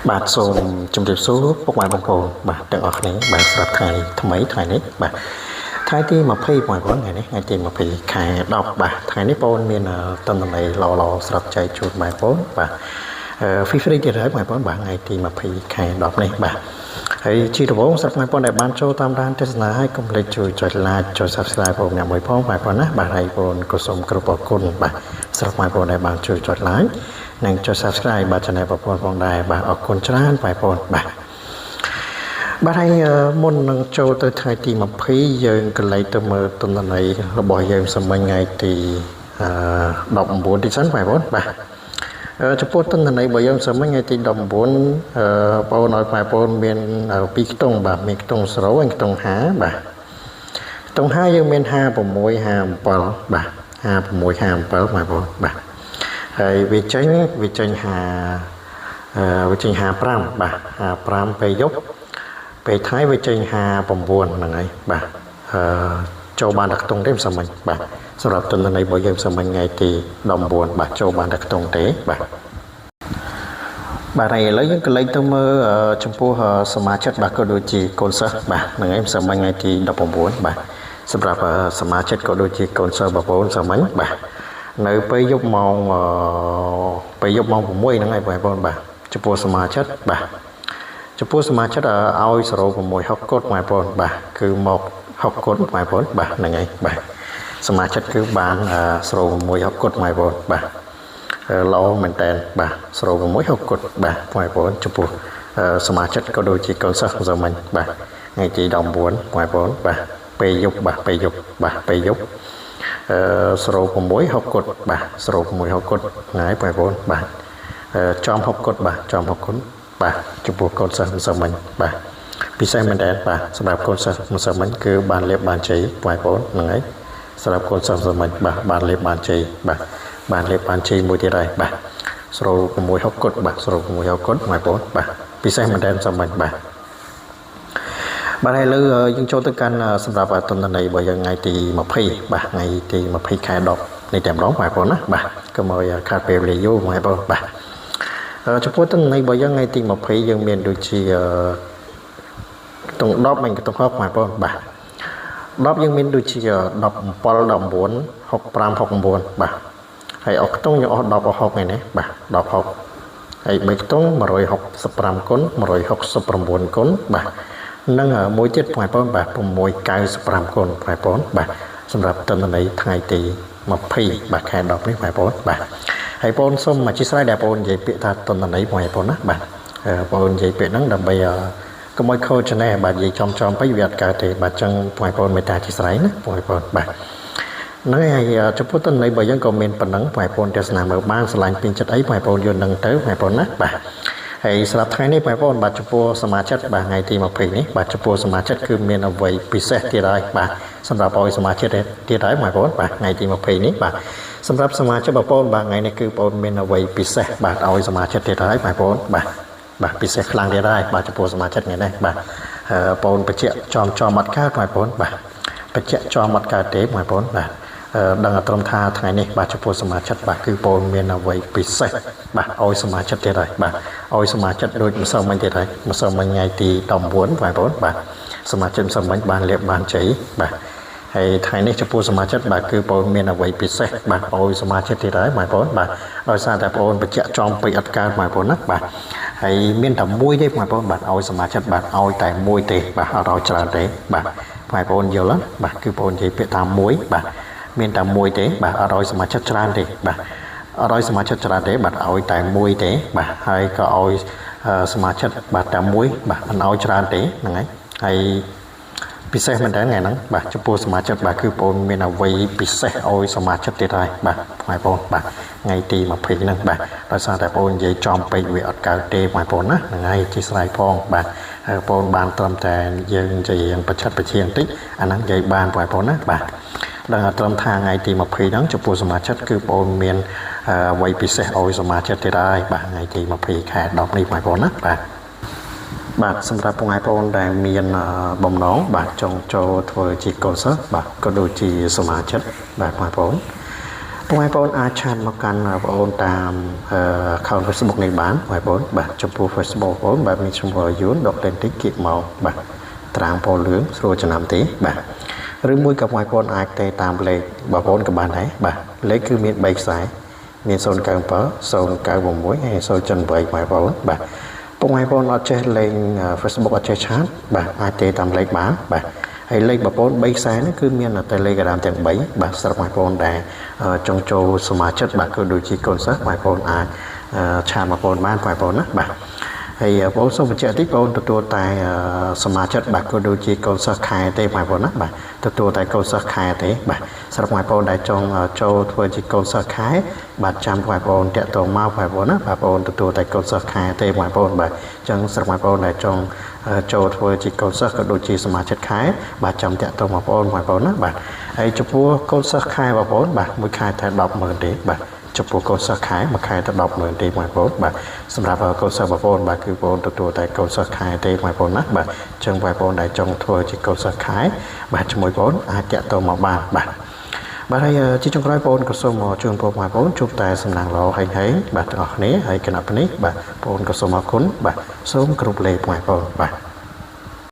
បាទសូមជម្រាបសួរពុកម៉ែបងប្អូនបាទទាំងអស់គ្នាបាទស្រាប់ថ្ងៃថ្មីថ្ងៃនេះបាទថ្ងៃទី20បងប្អូនថ្ងៃនេះថ្ងៃទី20ខែ10បាទថ្ងៃនេះបងប្អូនមានតន្ន័យល្អល្អស្រាប់ចែកជូនបងប្អូនបាទ free free ទៀតហើយបងប្អូនបាទថ្ងៃទី20ខែ10នេះបាទហើយជាដំបូងស្រាប់បងប្អូនដែលបានចូលតាមដានទស្សនាហើយកុំភ្លេចជួយចុច like ចុច Subscribe បងប្អូនអ្នកមួយផងបងប្អូនណាបាទហើយបងប្អូនក៏សូមគោរពអរគុណបាទស្រាប់បងប្អូនដែលបានជួយចុច like និងចុច Subscribe បាទ Channel បងប្អូនផងដែរបាទអរគុណច្រើនបងប្អូនបាទបាទហើយមុននឹងចូលទៅថ្ងៃទី20យើងក៏លេចទៅមើលទិន្នន័យរបស់យើងសម័យថ្ងៃទី19ទីសិនបងប្អូនបាទចំពោះទិន្នន័យរបស់យើងសម័យថ្ងៃទី19បងប្អូនឲ្យបងប្អូនមានពីរខ្ទង់បាទមានខ្ទង់0និងខ្ទង់5បាទខ្ទង់5យើងមាន56 57បាទ56 57បងប្អូនបាទហើយវាចេញវាចេញ5វាចេញ55បាទ55ពេលយប់ពេលថ្ងៃវាចេញ59ហ្នឹងហើយបាទអឺចូលបានតែខ្ទង់ទេមិនសមមិញបាទសម្រាប់ទិន្នន័យរបស់យើងសមមិញថ្ងៃទី19បាទចូលបានតែខ្ទង់ទេបាទបាទហើយឥឡូវយើងក៏លេចទៅមើលចំពោះសមាជិកបាទក៏ដូចជាកូនសិស្សបាទហ្នឹងហើយសមមិញថ្ងៃទី19បាទសម្រាប់សមាជិកក៏ដូចជាកូនសិស្សបងប្អូនសមមិញបាទនៅពេលយប់ម៉ោងពេលយប់ម៉ោង6ហ្នឹងហើយបងប្អូនបាទចំពោះសមាជិកបាទចំពោះសមាជិកឲ្យ06 6គុតបងប្អូនបាទគឺមក6គុតបងប្អូនបាទហ្នឹងហើយបាទសមាជិកគឺបាន06 6គុតបងប្អូនបាទល្អមែនតើបាទ06 6គុតបាទបងប្អូនចំពោះសមាជិកក៏ដូចជាកូនសិស្សសាមញ្ញបាទថ្ងៃទី19បងប្អូនបាទពេលយប់បាទពេលយប់បាទពេលយប់អឺ06 6គុតបាទ06 6គុតហ្នឹងហើយបងប្អូនបាទចំ6គុតបាទចំ6គុតបាទចំពោះកូនសិស្សម្សិលមិញបាទពិសេសមែនតើបាទសម្រាប់កូនសិស្សម្សិលមិញគឺបានលៀបបានជ័យបងប្អូនហ្នឹងហើយសម្រាប់កូនសិស្សម្សិលមិញបាទបានលៀបបានជ័យបាទបានលៀបបានជ័យមួយទៀតហើយបាទ06 6គុតបាទ06 6គុតបងប្អូនបាទពិសេសមែនតើសម្មិញបាទបាទហើយលើយើងចូលទៅកាន់សម្រាប់ទិន្នន័យរបស់យើងថ្ងៃទី20បាទថ្ងៃទី20ខែ10នេះតែម្ដងបងប្អូនណាបាទកុំឲ្យខាតពេលវេលាយូរបងប្អូនបាទចំពោះទិន្នន័យរបស់យើងថ្ងៃទី20យើងមានដូចជាខ្ទង់10និងខ្ទង់6បងប្អូនបាទ10យើងមានដូចជា17 19 65 69បាទហើយអស់ខ្ទង់យើងអស់10អស់6ថ្ងៃនេះបាទ10 6ហើយ3ខ្ទង់165គុណ169គុណបាទនិងមួយទៀតបងប្អូនបាទ695គុណបងប្អូនបាទសម្រាប់ទិន្នន័យថ្ងៃទី20បាទខែ10នេះបងប្អូនបាទហើយបងសូមអធិស្ឋានដែលបងនិយាយពាក្យថាទិន្នន័យបងប្អូនណាបាទបងនិយាយពាក្យហ្នឹងដើម្បីកុំឲ្យខូចចំណេះបាទនិយាយចំចំពេកវាអត់កើតទេបាទចឹងបងប្អូនមេត្តាអធិស្ឋានណាបងប្អូនបាទហ្នឹងហើយចំពោះទិន្នន័យរបស់យើងក៏មានប៉ុណ្ណឹងបងប្អូនទស្សនាមើលបានស្រឡាញ់ពេញចិត្តអីបងប្អូនយល់នឹងទៅបងប្អូនណាបាទហើយសម្រាប់ថ្ងៃនេះបងប្អូនបាទចំពោះសមាជិកបាទថ្ងៃទី20នេះបាទចំពោះសមាជិកគឺមានអ្វីពិសេសទៀតហើយបាទសម្រាប់ឲ្យសមាជិកទៀតហើយបងប្អូនបាទថ្ងៃទី20នេះបាទសម្រាប់សមាជិកបងប្អូនបាទថ្ងៃនេះគឺបងប្អូនមានអ្វីពិសេសបាទឲ្យសមាជិកទៀតហើយបងប្អូនបាទបាទពិសេសខ្លាំងទៀតហើយបាទចំពោះសមាជិកថ្ងៃនេះបាទបងប្អូនបញ្ជាក់ចំចំអត់កើតបងប្អូនបាទបញ្ជាក់ចំអត់កើតទេបងប្អូនបាទដឹងត្រឹមថាថ្ងៃនេះបាទចំពោះសមាជិកបាទគឺបងមានអ្វីពិសេសបាទឲ្យសមាជិកទៀតហើយបាទឲ្យសមាជិកដូចម្សិលមិញទៀតហើយម្សិលមិញថ្ងៃទី19បងប្អូនបាទសមាជិកម្សិលមិញបានលៀបបានជ័យបាទហើយថ្ងៃនេះចំពោះសមាជិកបាទគឺបងមានអ្វីពិសេសបាទឲ្យសមាជិកទៀតហើយបងប្អូនបាទដោយសារតែបងបញ្ជាក់ចំពេកអត់កើតបងប្អូនណាបាទហើយមានតែមួយទេបងប្អូនបាទឲ្យសមាជិកបាទឲ្យតែមួយទេបាទអត់ឲ្យច្រើនទេបាទបងប្អូនយល់បាទគឺបងនិយាយពាក្យថាមួយបាទមានតែមួយទេបាទអត់ឲ្យសមាជិកច្រើនទេបាទអត់ឲ្យសមាជិកច្រើនទេបាទឲ្យតែមួយទេបាទហើយក៏ឲ្យសមាជិកបាទតែមួយបាទមិនឲ្យច្រើនទេហ្នឹងហើយហើយពិសេសមែនតើថ្ងៃហ្នឹងបាទចំពោះសមាជិកបាទគឺបងមានអ្វីពិសេសឲ្យសមាជិកទៀតហើយបាទបងប្អូនបាទថ្ងៃទី20ហ្នឹងបាទដោយសារតែបងនិយាយចំពេកវាអត់កើតទេបងប្អូនណាហ្នឹងហើយជាស្រ័យផងបាទហើយបងបានត្រឹមតែយើងនិយាយយ៉ាងប្រឆិតប្រឈៀងបន្តិចអាហ្នឹងនិយាយបានបងប្អូនណាបាទដឹងត្រឹមថាថ្ងៃទី20ហ្នឹងចំពោះសមាជិកគឺបងមានអ្វីពិសេសឲ្យសមាជិកទៀតហើយបាទថ្ងៃទី20ខែ10នេះបងប្អូនណាបាទបាទសម្រាប់បងប្អូនដែលមានបំណងបាទចង់ចូលធ្វើជាកូនសិស្សបាទក៏ដូចជាសមាជិកបាទបងប្អូន ពុកម៉ែបងប្អូនអាច chat មកកាន់បងប្អូនតាម account Facebook នេះបានបងប្អូនបាទចំពោះ Facebook បងប្អូនបាទមានឈ្មោះយួនដកលេនតិចគៀកមកបាទត្រាងពណ៌លឿងស្រួលចំណាំទេបាទឬមួយក៏បងប្អូនអាចទេតាមលេខបងប្អូនក៏បានដែរបាទលេខគឺមាន3ខ្សែមាន097 096ហើយ078បងប្អូនបាទពុកម៉ែបងប្អូនអត់ចេះលេង Facebook អត់ចេះ chat បាទអាចទេតាមលេខបានបាទហើយលេខបងប្អូន3ខ្សែនេះគឺមាន Telegram ទាំង3បាទសម្រាប់បងប្អូនដែលចង់ចូលសមាជិកបាទគឺដូចជាកូនសិស្សបងប្អូនអាច chat បងប្អូនបានបងប្អូនណាបាទហើយបងសូមបញ្ជាក់តិចបងទទួលតែសមាជិកបាទក៏ដូចជាកូនសិស្សខែទេបងប្អូនណាបាទទទួលតែកូនសិស្សខែទេបាទសម្រាប់បងប្អូនដែលចង់ចូលធ្វើជាកូនសិស្សខែបាទចាំបងប្អូនតាក់ទងមកបងប្អូនណាបាទបងទទួលតែកូនសិស្សខែទេបងប្អូនបាទអញ្ចឹងសម្រាប់បងប្អូនដែលចង់ចូលធ្វើជាកូនសិស្សក៏ដូចជាសមាជិកខែបាទចាំតាក់ទងបងប្អូនបងប្អូនណាបាទហើយចំពោះកូនសិស្សខែបងប្អូនបាទមួយខែតែ100,000ទេបាទចំពោះកូនសិស្សខែមួយខែទៅ100,000ទេបងប្អូនបាទសម្រាប់កូនសិស្សបងប្អូនបាទគឺបងប្អូនទទួលតែកូនសិស្សខែទេបងប្អូនណាបាទអញ្ចឹងបងប្អូនដែលចង់ធ្វើជាកូនសិស្សខែបាទជាមួយបងប្អូនអាចតាក់ទងមកបានបាទបាទហើយជាចុងក្រោយបងប្អូនក៏សូមជូនពរបងប្អូនជួបតែសំណាងល្អហែងហែងបាទទាំងអស់គ្នាហើយគណៈនេះបាទបងប្អូនក៏សូមអរគុណបាទសូមគោរពលាបងប្អូនបាទ។